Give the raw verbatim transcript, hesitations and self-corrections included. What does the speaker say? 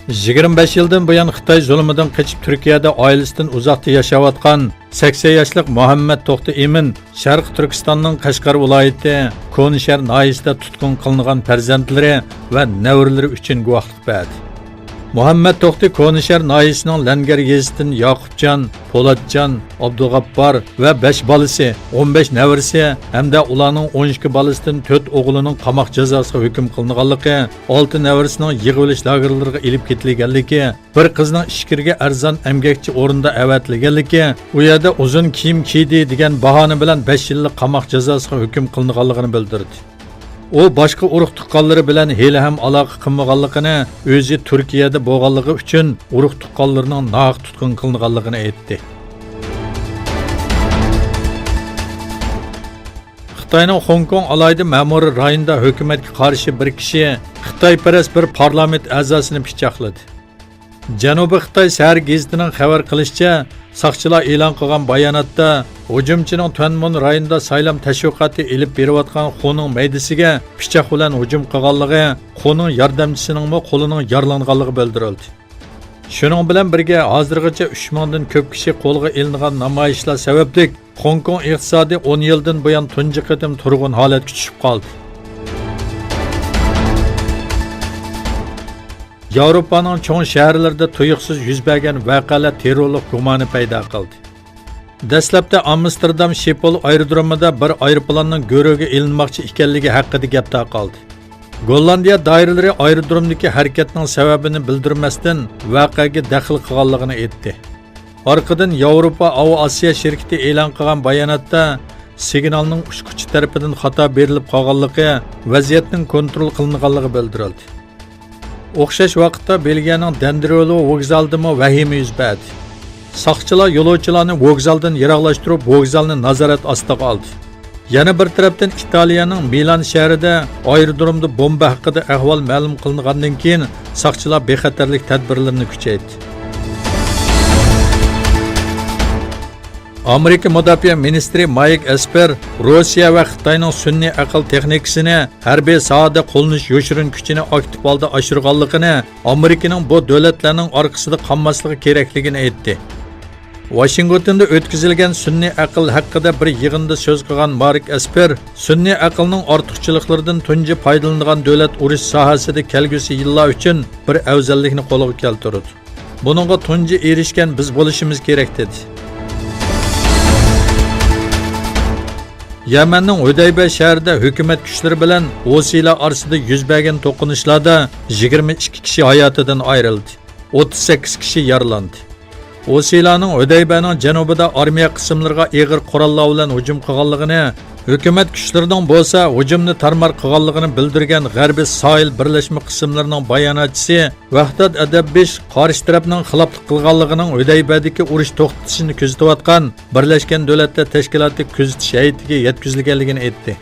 يىگىرمە بەش يىلدىن بۇيان خىتاي زۇلۇمىدىن قېچىپ، تۈركىيەدە ئائىلىسىدىن ئۇزاقتا ياشاۋاتقان سەكسەن ياشلىق مۇھەممەد توختى ئىمىن شەرقىي تۈركىستاننىڭ قەشقەر ۋىلايىتى كونىشەھەر ناھىيەسىدە تۇتقۇن قىلىنغان پەرزەنتلىرى ۋە نەۋرىلىرى ئۈچۈن گۇۋاھلىق بەردى. مۇھەممەد توختى كونىشەھەر ناھىيەسىنىڭ لەنگەر يېزىسىدىن ياقۇپجان، پولاتجان، ئابدۇغاپپار ۋە بەش بالىسى، ئون بەش نەۋرىسى ھەمدە ئۇلارنىڭ ئون ئىككى بالىسىدىن تۆت ئوغلىنىڭ قاماق جازاسىغا ھۆكۈم قىلىنغانلىقى، ئالتە نەۋرىسىنىڭ يىغىۋېلىش لاگېرلىرىغا ئېلىپ كېتىلگەنلىكى، بىر قىزنىڭ ئىچكىرىگە ئەرزان ئەمگەكچى ئورنىدا ئەۋەتىلگەنلىكى، ئۇ يەردە ئۇزۇن كىيىم كىيدى دېگەن باھانە بىلەن بەش يىللىق قاماق جازاسىغا ھۆكۈم قىلىنغانلىقىنى بىلدۈردى. ئۇ باشقا ئۇرۇق-تۇغقانلىرى بىلەن ھېلىھەم ئالاقە قىلمىغانلىقىنى، ئۆزى تۈركىيەدە بولغانلىقى ئۈچۈن ئۇرۇق-تۇغقانلىرىنىڭ ناھەق تۇتقۇن قىلىنغانلىقىنى ئېيتتى. خىتاينىڭ خوڭكوڭ ئالاھىدە مەمۇرىي رايونىدا ھۆكۈمەتكە قارشى بىر كىشى خىتايپەرەس بىر پارلامېنت ئەزاسىنى پىچاقلىدى. جەنۇبىي خىتاي سەھەر گېزىتىنىڭ خەۋەر قىلىشىچە، ساقچىلار ئېلان قىلغان باياناتتا، ھۇجۇمچىنىڭ تۈەنمۇن رايونىدا سايلام تەشۋىقاتى ئېلىپ بېرىۋاتقان خۇنىڭ مەيدىسىگە پىچاق بىلەن ھۇجۇم قىلغانلىقى، خۇنىڭ ياردەمچىسىنىڭمۇ قولىنىڭ يارىلانغانلىقى بىلدۈرۈلدى. شۇنىڭ بىلەن بىرگە، ھازىرغىچە ئۈچ مىڭدىن كۆپ كىشى قولغا ئېلىنغان نامايىشلار سەۋەبلىك، خوڭكوڭ ئىقتىسادى ئون يىلدىن بۇيان تۇنجى قېتىم تۇرغۇن ھالەتكە چۈشۈپ قالدى. ياۋروپانىڭ چوڭ شەھەرلىرىدە تۇيۇقسىز يۈز بەرگەن ۋەقەلەر تېررورلۇق گۇمانى پەيدا قىلدى. دەسلەپتە ئامستېردام شىپول ئايرودرومىدا بىر ئايروپىلاننىڭ گۆرۈگە ئېلىنماقچى ئىكەنلىكى ھەققىدە گەپ تارقالدى. گوللاندىيە دائىرىلىرى ئايرودرومدىكى ھەرىكەتنىڭ سەۋەبىنى بىلدۈرمەستىن، ۋەقەگە دەخلى قىلغانلىقىنى ئېيتتى. ئارقىدىن ياۋروپا ئاۋىئاتسىيە شىركىتى ئېلان قىلغان باياناتتا، سىگنالنىڭ ئۇچقۇچى تەرىپىدىن خاتا بېرىلىپ قالغانلىقى، ۋەزىيەتنىڭ كونترول قىلىنغانلىقى بىلدۈرۈلدى. ئوخشاش ۋاقىتتا بېلگىيەنىڭ دەندرولو ۋوگزالىدىمۇ ۋەھىمە يۈز بەردى. ساقچىلار يولۇچىلارنى ۋوگزالدىن يىراقلاشتۇرۇپ، ۋوگزالنى نازارەت ئاستىغا ئالدى. يەنە بىر تەرەپتىن، ئىتالىيەنىڭ مىلان شەھىرىدە ئايرودرومدا بومبا ھەققىدە ئەھۋال مەلۇم قىلىنغاندىن كېيىن، ساقچىلار بىخەتەرلىك تەدبىرلىرىنى كۈچەيتتى. ئامېرىكا مۇداپىئە مىنىستىرى مايك ئېسپېر روسىيە ۋە خىتاينىڭ سۈنئىي ئەقىل تېخنىكىسىنى ھەربىي ساھەدە قوللىنىش يوشۇرۇن كۈچىنى ئاكتىپ ھالدا ئاشۇرغانلىقىنى، ئامېرىكىنىڭ بۇ دۆلەتلەرنىڭ ئارقىسىدا قالماسلىقى كېرەكلىكىنى ئېيتتى. ۋاشىنگتوندا ئۆتكۈزۈلگەن سۈنئىي ئەقىل ھەققىدە بىر يىغىندا سۆز قىلغان مارك ئېسپېر، سۈنئىي ئەقىلنىڭ ئارتۇقچىلىقلىرىدىن تۇنجى پايدىلىنىدىغان دۆلەت ئۇرۇش ساھەسىدە كەلگۈسى يىللار ئۈچۈن بىر ئەۋزەللىكنى قولغا كەلتۈرىدۇ. بۇنىڭغا تۇنجى ئېرىشكەن بىز بولۇشىمىز كېرەك، دېدى. يەمەننىڭ ھۈدەيبە شەھىرىدە ھۆكۈمەت كۈچلىرى بىلەن ھوسىيلار ئارىسىدا يۈز بەرگەن توقۇنۇشلاردا يىگىرمە ئىككى كىشى ھاياتىدىن ئايرىلدى، ئوتتۇز سەككىز كىشى يارىلاندى. ھوسىيلارنىڭ ھۈدەيبەنىڭ جەنۇبىدا ئارمىيە قىسىملىرىغا ئېغىر قوراللار بىلەن ھۇجۇم قىلغانلىقىنى، ھۆكۈمەت كۈچلىرىنىڭ بولسا ھۇجۇمنى تارمار قىلغانلىقىنى بىلدۈرگەن غەربىي ساھىل بىرلەشمە قىسىملىرىنىڭ باياناتچىسى ۋەھدات ئەدەببىش قارشى تەرەپنىڭ خىلاپلىق قىلغانلىقىنىڭ ھۈدەيبەدىكى ئۇرۇش توختىتىشىنى كۆزىتىۋاتقان بىرلەشكەن دۆلەتلەر تەشكىلاتى كۆزىتىش ھەيئىتىگە يەتكۈزۈلگەنلىكىنى ئېيتتى.